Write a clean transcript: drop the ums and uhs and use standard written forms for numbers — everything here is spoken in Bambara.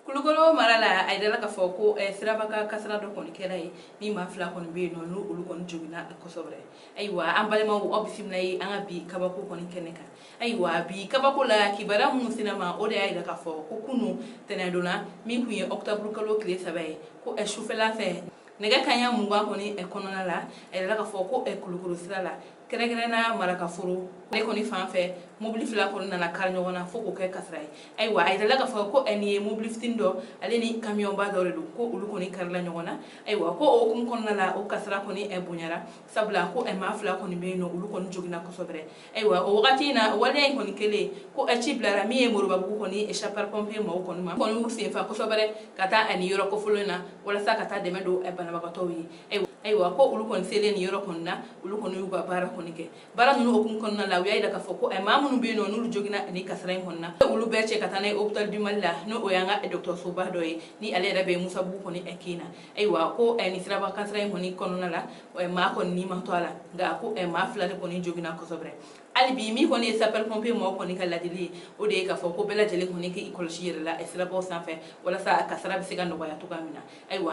Kulukoro mara la, a yirala k'a fɔ ko siraba kan kasara dɔ kɔni kɛra yen, ni maa fila kɔni bɛ yen nɔ, n'olu kɔni joginna kosɛbɛ. Ayiwa, an balimaw, aw bisimila ye an ka bi kabako kɔni kɛnɛ kan. Ayiwa, bi kabako la, kibaruya minnu sera ma, o de y'a yira k'a fɔ ko kunu tɛnɛdonna min tun ye ɔkutɔburu kalo tile 3 ye, ko sufɛla fɛ, nɛgɛ kanɲɛ 20 kɔni kɔnɔna la, a yirala k'a fɔ ko Kulukoro sira la, kɛrɛnkɛrɛnna Marakaforo ale kɔni fan fɛ, mobili fila kɔni nana kari ɲɔgɔn na fo k'o kɛ kasara ye. Ayiwa, a yirala k'a fɔ ko nin ye mobili fitinin dɔ ale ni kamiyɔnba dɔ de don, ko olu kɔni karila ɲɔgɔn na. Ayiwa, ko o hukumu kɔnɔna la, o kasara kɔni bonyara, sabula ko maa fila kɔni bɛ yen nɔ, olu kɔni joginna kosɛbɛ. Ayiwa, o wagati in na, waleya in kɔni kɛlen, ko ci bilara min ye Moribabugu kɔni sapeur pompier maaw kɔni ma, kɔni y'u senfa kosɛbɛ ka taa ani yɔrɔ kofɔlen na walasa ka taa dɛmɛ don banabagatɔw ye. Ayiwa, ko olu kɔni selen nin yɔrɔ kɔni na, olu kɔni y'u ka baara kɔni kɛ. Baara ninnu hukumu kɔnɔna la, u y'a jira k'a fɔ ko maa minnu bɛ yen nɔ, n'olu joginna ni kasara in kɔni na, olu bɛɛ cɛ ka taa n'a ye Hôpital du Mali la, n'o o y'an ka dɔgɔtɔrɔsoba dɔ ye, ni ale yɛrɛ bɛ Musabugu kɔni kin na. Ayiwa, ko nin siraba kasara in kɔni kɔnɔna la, maa kɔni ni ma to a la, nka ko maa fila de kɔni joginna kosɛbɛ. Hali bi, min kɔni ye sapeur pompier maaw kɔni ka ladili ye, o de ye k'a fɔ ko bɛɛ lajɛlen kɔni k'i kɔlɔsi yɛrɛ la sirabaw sanfɛ, walasa kasara bɛ se ka nɔgɔya cogoya min na. Ayiwa.